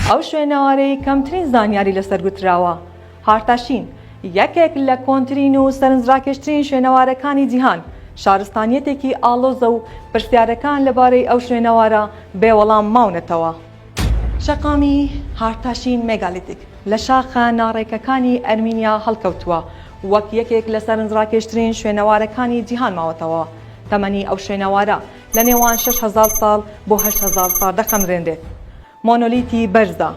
ئەو شوێنەوارەی کەمترین زانیاری لەسەر گوتراوە، هارتاشین، یەکێک لە کۆنترین و سەرنجڕاکێشترین شوێنەوارەکانی جیهان، شارستانیەتێکی ئاڵۆزە و پرسیارەکان لەبارەی ئەو شوێنەوارە بێ وەڵام ماونەتەوە. شەقامی هارتاشین مێگالیتیک لە شاخە ناڕێکەکانی ئەرمینیا هەڵکەوتووە، وەک یەکێک لە سەرنجڕاکێشترین شوێنەوارەکانی جیهان ماوەتەوە. تەمەنی ئەو شوێنەوارە لە نێوان 6000 ساڵ بۆ 8000 ساڵ دەخەمرێنرێت. مۆنۆلیتی بەرزە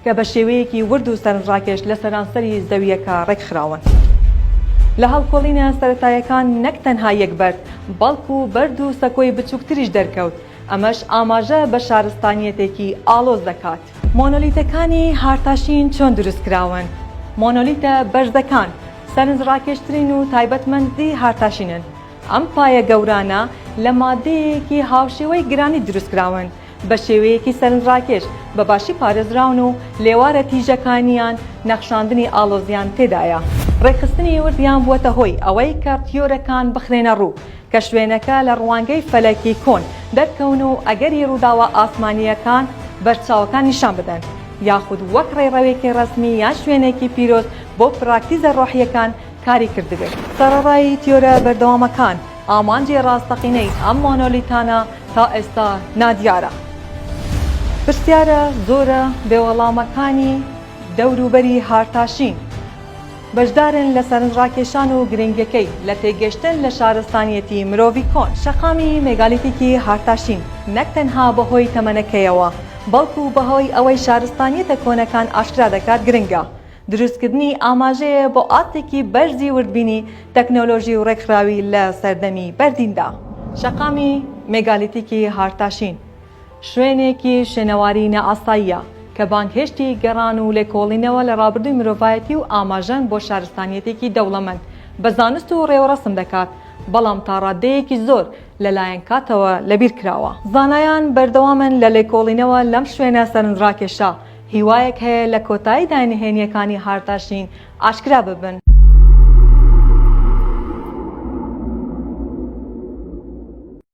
کە بە شێوەیەکی ورد و سەرنجڕاکێش لە سەرانسەری زەوییەکە ڕێکخراون. لە هەڵکۆڵینە سەرەتایەکان نەک تەنها یەک بەرد، بەڵکو بەرد و سەکۆی بچووکتریش دەرکەوت، ئەمەش ئاماژە بە شارستانییەتێکی ئاڵۆز دەکات. مۆنۆلیتەکانی هارتاشین چۆن دروستکراون؟ مۆنۆلیتە بەرزەکان سەرنجڕاکێشترین و تایبەتمەندی هارتاشینن. ئەم پایە گەورانە لە ماددەیەکی هاوشێوەی گرانیت دروستکراون، بە شێوەیەکی سەرنجڕاکێش بە باشی پارێزراون و لێوارە تیژەکانیان نەخشاندنی ئاڵۆزیان تێدایە. ڕێکخستنی وردیان بووەتە هۆی ئەوەی کە تیۆرەکان بخرێنە ڕوو کە شوێنەکە لە ڕوانگەی فەلەکی کۆن دەرکەون و ئەگەری ڕووداوە ئاسمانییەکان بەرچاوەکان نیشان بدەن یاخود وەک ڕێڕەوێکی ڕەسمی یان شوێنێکی پیرۆز بۆ پراکتیزە ڕۆحییەکان کاری کردبێت. سەرەڕای تیۆرە بەردەوامەکان، ئامانجی ڕاستەقینەی ئەم مۆنۆلیتانە تا ئێستا نادیارە. پرسیارە زۆرە بێوەڵامەکانی دەوروبەری هارتاشین بەشدارن لە سەرنجڕاکێشان و گرنگیەکەی لە تێگەشتن لە شارستانیەتی مرۆڤی کۆن. شەقامی مێگالیتیکی هارتاشین نەک تەنها بەهۆی تەمەنەکەیەوە، بەڵکو بەهۆی ئەوەی شارستانیەتە کۆنەکان ئاشکرا دەکات گرنگە. دروستکردنی ئاماژەیە بۆ ئاستێکی بەرزی وردبینی تەکنۆلۆژی و ڕێکخراوی لە سەردەمی بەردیندا. شەقامی مێگالیتیکی هارتاشین شوێنێکی شوێنەواری نائاساییە کە بانگهێشتی گەڕان و لێکۆڵینەوە لە ڕابردووی مرۆڤایەتی و ئاماژەن بۆ شارستانیەتێکی دەوڵەمەند بە زانست و ڕێوڕەسم دەکات، بەڵام تا ڕاددەیەکی زۆر لەلایەن کاتەوە لەبیرکراوە. زانایان بەردەوامن لە لێکۆڵینەوە لەم شوێنە سەرنجڕاکێشە، هیوایەک هەیە لە کۆتاییدا نهێنییەکانی هارتاشین ئاشکرا ببن.